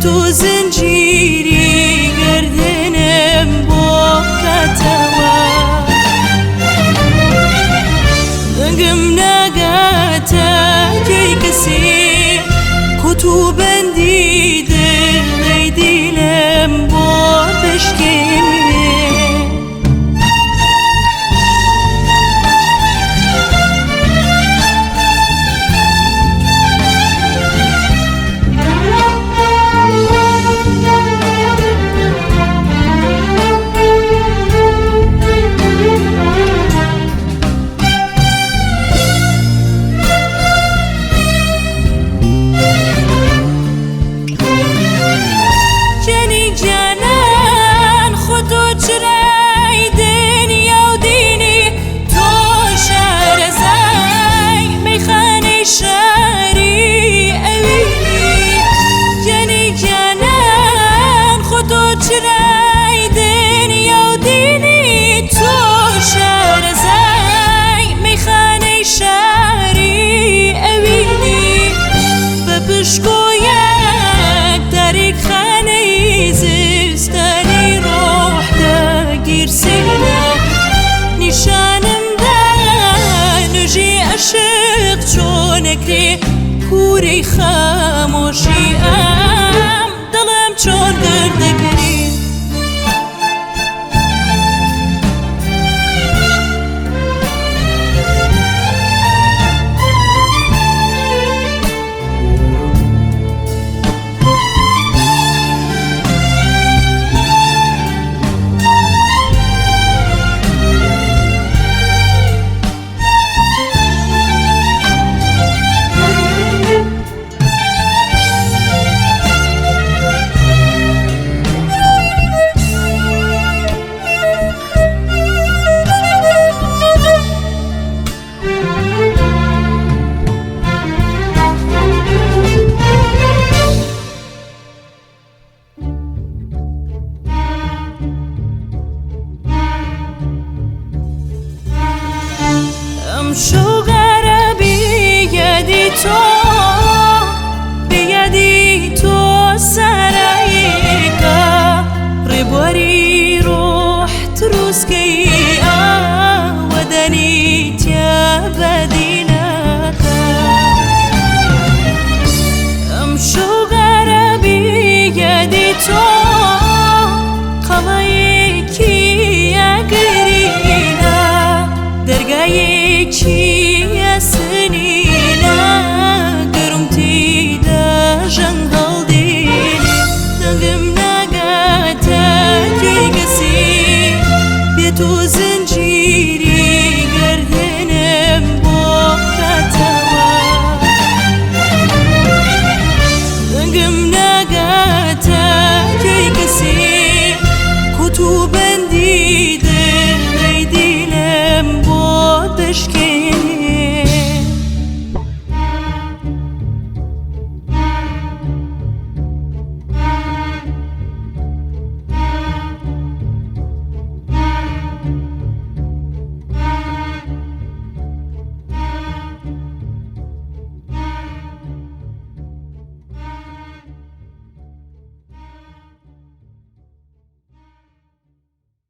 کۆت و زنجیری گەردنم بۆ بکاتەوە. دەنگم ناگاتە گوێی کەسێ، کۆت و بەندی دڵی دیلم بۆ بشکێنێ. گیانی گیانان خۆ تۆ چرای دنیا و دینی، تۆ شارەزای مەیخانەی شاری ئەوینی. گیانی گیانان خۆ تۆ چرای دنیا و دینی، تۆ شارەزای مەیخانەی شاری ئەوینی. بە پشکۆیەک تاریکخانەی زستانی ڕۆح داگیرسێنە، نیشانم دا نوێژی ئەشق چۆنەکرێ، کوورەی خامۆشی ئەم دڵم چۆن گردەگری. ئەم شەوگارە بێیادی تۆ، بێیادی تۆ سەرایەکە ڕێبواری.